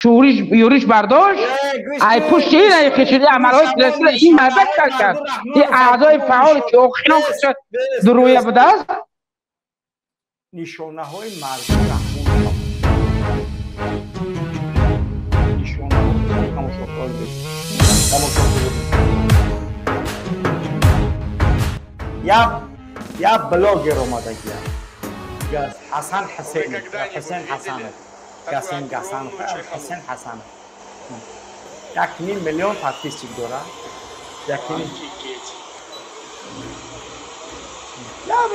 شورش یورش برداشت ای پشت این ای کشیده عملهای تروریستی این مردک کرد این اعضای فعال که اخیرا درویه بوده است نشانه های مردم رحمان نشانه های تماشاکار یا بلاگر اومده یا حسن حسین حسین حسنه گسن گسن حسین حسن 1.5 میلیون подписчик داره 1.5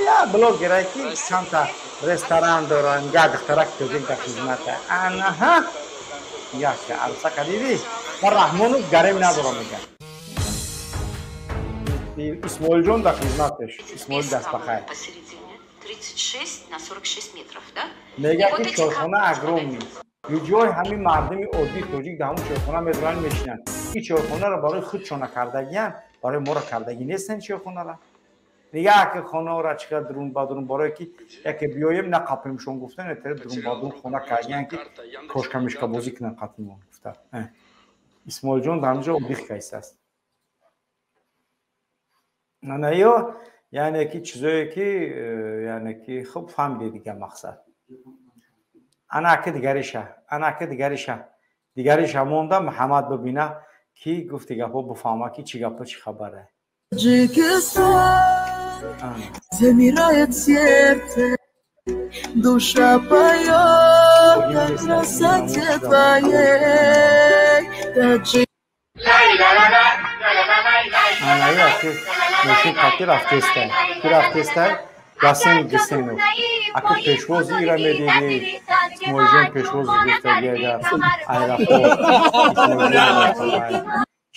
یا بلاگر که چند تا رستوران دارن یا دخترک توجیه در خدمت انها یا که عروسک دیدی من رحمانو گرم ندارم میگم اسماعیل جان در خدمتش اسماعیل دست بخیر 36 на 46 метров, да? میگه که چایخانه огромный. ҷои ҳамин мардуми оддии тоҷик дар ҳамон чойхона медоранд мешинанд. Ин чойхонаро барои худшона кардагиян, барои моро кардагӣ нестанд чойхонара. Дига яке хонаро чӣ қадр дурун ба дурун барое ки яке биёем нақапемшон гуфтан, этаре дурун ба дурун хона кардагиян ки кошка-мишка бозӣ кунанд қатимон гуфта. Исмоилҷон дар ҳамин ҷо оддих кайсааст. Ана ё яъне ки чизое ки яъне ки хуб фаҳмиде дига мақсад. Ана аки дигариша, ана аки дигариша. Дигариша монда Муҳаммад бибина ки гуфти гапҳо бифаҳма ки чӣ гапҳо чӣ хабаре. Замирает сердце, душа поет о красоте твоей. Ана ё аки мошин қати рафтестай. Ки рафтестай? Гасен Гусейнов. Аки пешвози ира медиди. Исмоилҷон пешвози гуфтаги агар аэропорт.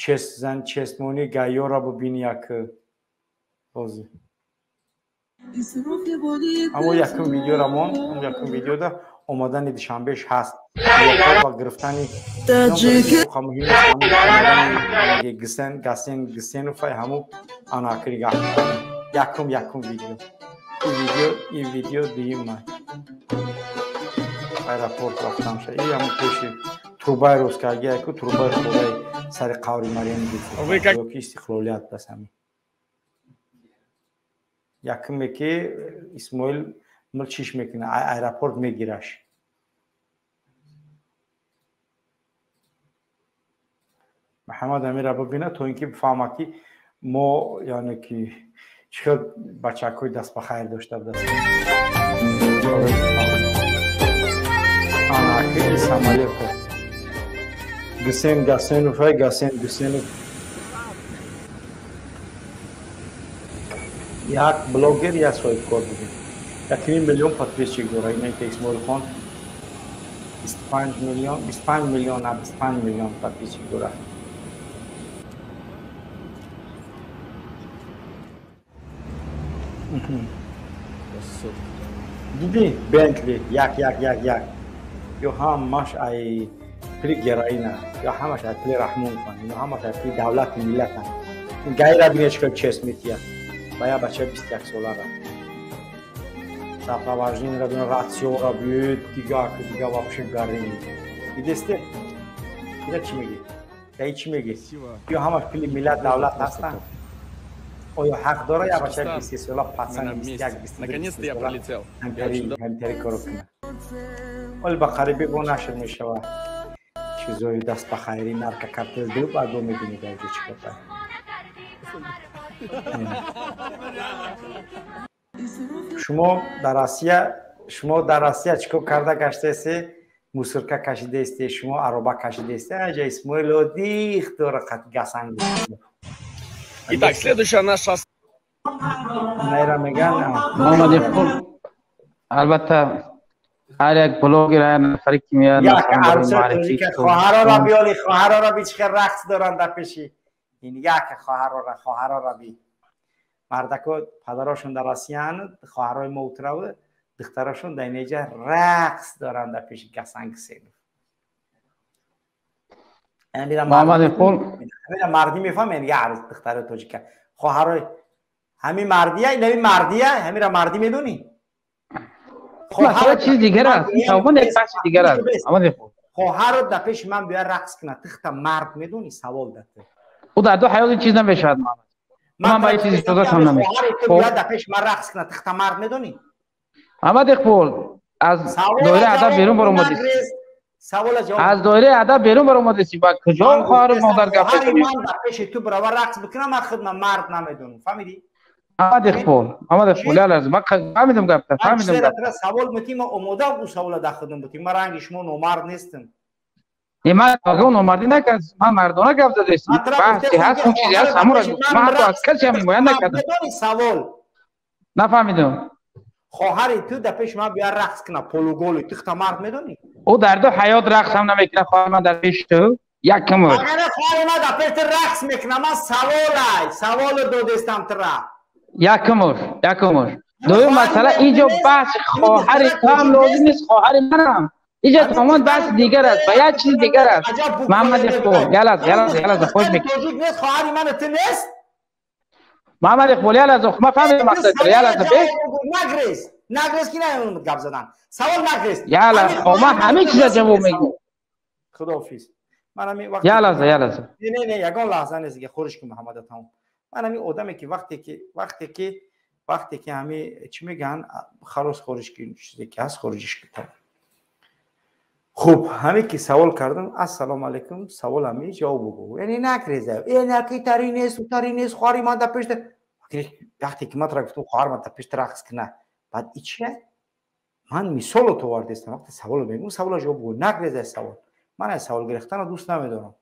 Чест зан честмони гайёра бибини як бози. Аммо якум видеора мон, якум видеода омадани душанбеш ҳаст. Ва гирифтани Гусен Гасен Гусейнов ҳаму анакри гап. Якум видео. Ин видео дуюм май. Аэропорт рафтам ша. Ин ҳаму пеши трубаи рӯзкарги яку трубаи хӯраи сари қаври Марьями Гулфурӯ ки истиқлолият бас ҳамин. Якуме ки Исмоил мил чиш мекунад, аэропорт мегираш. Муҳаммад Амира бибина то ин ки бифаҳма ки мо яъне ки чӣ хел бачакҳои даст ба хайр дошта будаст. Анаки самолёт. Гусейн Гасенов, Гасен Гусейнов. Як блогер, як соҳибкор будем. 1.5 миллион подписчик дора. Ина ки Исмоил хон 25 миллион, 25 миллион, 25 миллион подписчик дора. Диди Бентли як як як як. Ё ҳамаш ай пули героина, ё ҳамаш ай пули Раҳмон хон, ё ҳамаш ай пули давлати миллатан. Гайра бинед чӣ хел чест метиҳад. Ба як бачаи 21 солара. Сопровождениеро бинед, ратсиёро биёед, дига дига вообще гарем. Дидесте? Ира чӣ мегӣ? Даи чӣ мегӣ? Ё ҳамаш пули миллат давлат ҳастанд? Оё ҳақ дора як бачаи 23 сола пацан 21 22 Наконец-то я пролетел. Ҳамтари коро кунад. Оли ба қарибе бо нашр мешавад. Чизои даст ба хайри наркокартел ду баъд бо мебинед дар ҷо чӣ кор. Шумо дар Россия, шумо дар Россия чӣ кор карда гаштаесте? Мусорка кашидаесте, шумо ароба кашидаесте. Аҷа Исмоил одих дора қат гасан. Итак, следующая наша Найра меган. Муҳаммад албатта ҳар як блогер, ҳар нафаре ки меояд як хоҳарора биёли, хоҳарора би чӣ хел рақс доранд дар пеши. Ин як хоҳарора, хоҳарора би. Мардако падарошон дар Россияанд, хоҳарои мо утраву духтарошон дар инҷа рақс доранд дар пеши Гасан Гусейнов. Ҳамина мардӣ мефаҳмед як духтари тоҷика. Хоҳарои ҳамин мардия, ин мардия, ҳамира мардӣ медонӣ? Чиз дигар аст. Тавон як бахши дигар аст. Хоҳарот дар пеши ман биёяд рақс кунад, тихта мард медонӣ? Савол дар ту. Ӯ дар ду ҳаёт ин чиз намешавад, Муҳаммад. Ман ба ин чиз иҷозат ҳам намедиҳам. Хоҳари ту биёяд дар пеши ман рақс кунад, тихта мард медонӣ? Муҳаммад Иқбол, аз доираи адаб берун баромадӣ. Савола ҷавоб. Аз доираи адаб берун баромадӣ. Ба куҷо хоҳару модар гап мезанӣ? Ман дар пеши ту бирава рақс бикунам, ман худам мард намедонам. Фаҳмидӣ? Муҳаммад Иқбол, Муҳаммад Иқбол, як лаҳза, ман фаҳмидам гапта, фаҳмидам гапта. Савол метӣ, ман омодаам ӯ савола дар худам бутӣ. Ман ранги шумо номард нестам. Не, ман номардӣ накардам, ман мардона гап задаистам. Баҳсе ҳаст, он чизе ҳаст, ҳамонро гуфтам. Ман ҳатто аз касе ҳам ҳимоя накардам. Савол. Нафаҳмидам. Хоҳари ту дар пеши ман биёяд рақс кунад, полуголи, ту худта мард медонӣ? Ӯ дар ду ҳаёт рақс ҳам намекунад, хоҳари ман дар пеши ту. Як кам. Агар хоҳари ман дар пеши ту рақс мекунад, ман саволай, саволо додестам тура. Якумуш, якумуш. Дуюм масъала, инҷо баҳси хоҳари ту ҳам лозим нест, хоҳари манам. Инҷо тамоман баҳси дигар аст ва як чизи дигар аст. Муҳаммад Иқбол, як лаҳза, як лаҳза, як лаҳза, хоҳиш мекунам. Тоҷик нест, хоҳари ман ту нест? Муҳаммад Иқбол, як лаҳза, ман фаҳмидам мақсади туро, як лаҳза, бе. Нагрез, нагрез ки наёмад гап задан. Савол нагрез. Як лаҳза, ман ҳамин чиза ҷавоб мегӯям. Худоҳофиз. Ман ҳамин вақт Як лаҳза, як лаҳза. Не, не, не, ягон лаҳза нест, дига хӯриш кун, Муҳаммад, тамом. Ман ҳамин одаме ки вақте ки ҳами чӣ мегӯянд, халос, хориш ки чизе ки ҳаст, хориҷиш ки, тамом. Хуб, ҳамин ки савол кардам, ассалому алайкум, савол ҳами ҷавоб бугӯ. Яъне нагреза. Э, наки тари нест, тари нест, хоҳари ман дар пеши вақте ки ман тура гуфтам, хоҳари ман дар пеши рақс кунад, баъд и чия? Ман мисоло ту овардестам. Вақте саволо мегӯм, саволо ҷавоб бугӯ. Нагреза савол. Ман аз савол гирифтанро дӯст намедорам.